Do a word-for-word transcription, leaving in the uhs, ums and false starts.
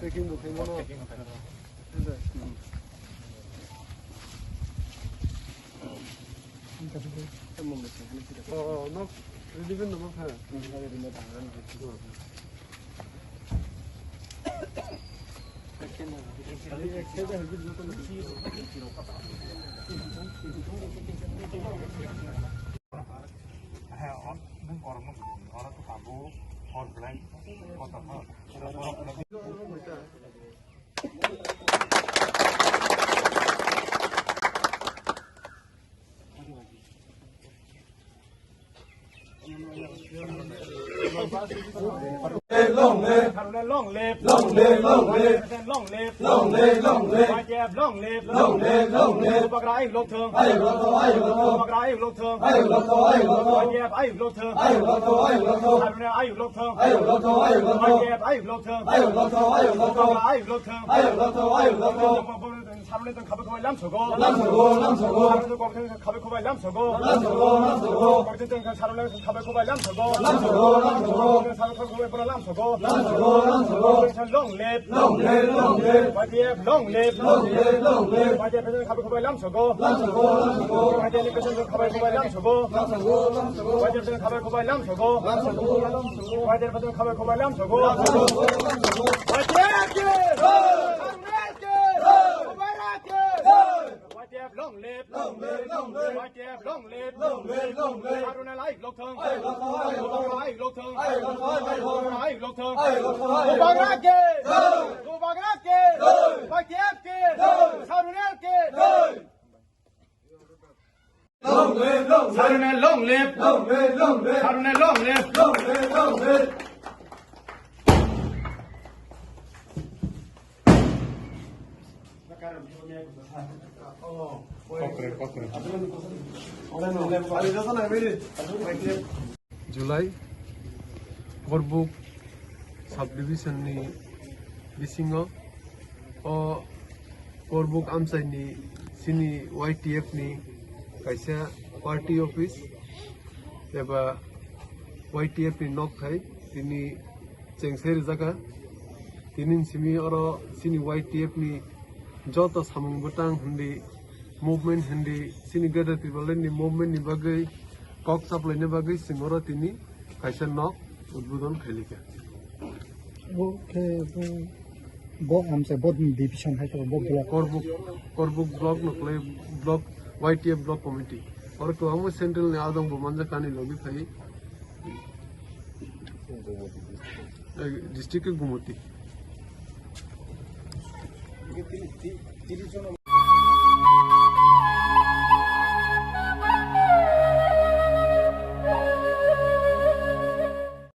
Packing bo khaimano. Oh, oh, nok ready bin namak ha. Long live! Long live, long live! Long live, long live! Long live, long live! Y T F long live! Long live, long live! Bubagra ayuk lok thung! Ayuk lok thung, ayuk lok thung! Bubagra ayuk lok thung! Ayuk lok thung, ayuk lok thung! Y T F ayuk lok thung! Ayuk lok thung, ayuk lok thung! Haruna ayuk lok thung! Ayuk lok thung, ayuk lok thung! Y T F ayuk lok thung! Ayuk lok thung, ayuk lok thung! Bubagra ayuk lok thung! Ayuk lok thung, ayuk lok thung! Sarunai tong khabai khubai lamsogo. Lamsogo, lamsogo. Sarunai tong khabai khubai lamsogo. Lamsogo, lamsogo. Sarunai tong khabai khubai lamsogo. Lamsogo, lamsogo. Sarunai tong khabai khubai lamsogo. Lamsogo, lamsogo. Long live. Long live, long live. Y T F long live. Long live, long live. Y T F tong khabai khubai lamsogo. Lamsogo, lamsogo. Y T F tong khabai khubai lamsogo. Lamsogo, lamsogo. Y T F tong khabai khubai lamsogo. Lamsogo, lamsogo. Y T F tong khabai khubai lamsogo. Lamsogo, lamsogo. Y T F ki! Sarunai ki! Bubagra ki! Y T F long live! Long live, long live! Y T F long live! Long live, long live! Haruna ayuk lok thung! Ayuk lok thung, ayuk lok thung! Ayuk lok thung, ayuk lok thung! Ayuk lok thung, ayuk lok thung! Bubagra ki! Jai! Bubagra ki! Jai! Y T F ki! Jai! Sarunai ki! Jai! Long live, long live! Sarunai long live! Long live, long live! Sarunai long live! Long live, long live! Kokre, kokre. July, Korbuk subdivision ni bisingo o Korbuk amchai ni chini Y T F ni kaisa party office eba Y T F ni nok thai tini chengsai rijak kha. Tini simi oro chini Y T F ni joto samung bwtang hindi movement hindi chini Greater Tipraland ni movement ni bagwi kok chaplaina bagwi chwng oro tini kaisa nok udbodon khailika. Bo khe bo, bo amchai bo division hai khe bo block. Korbuk, Korbuk block no khlai block Y T F block committee. Oro kwbangma central ni adong bo manjak ani logi phai. Eh, district ke Gumoti.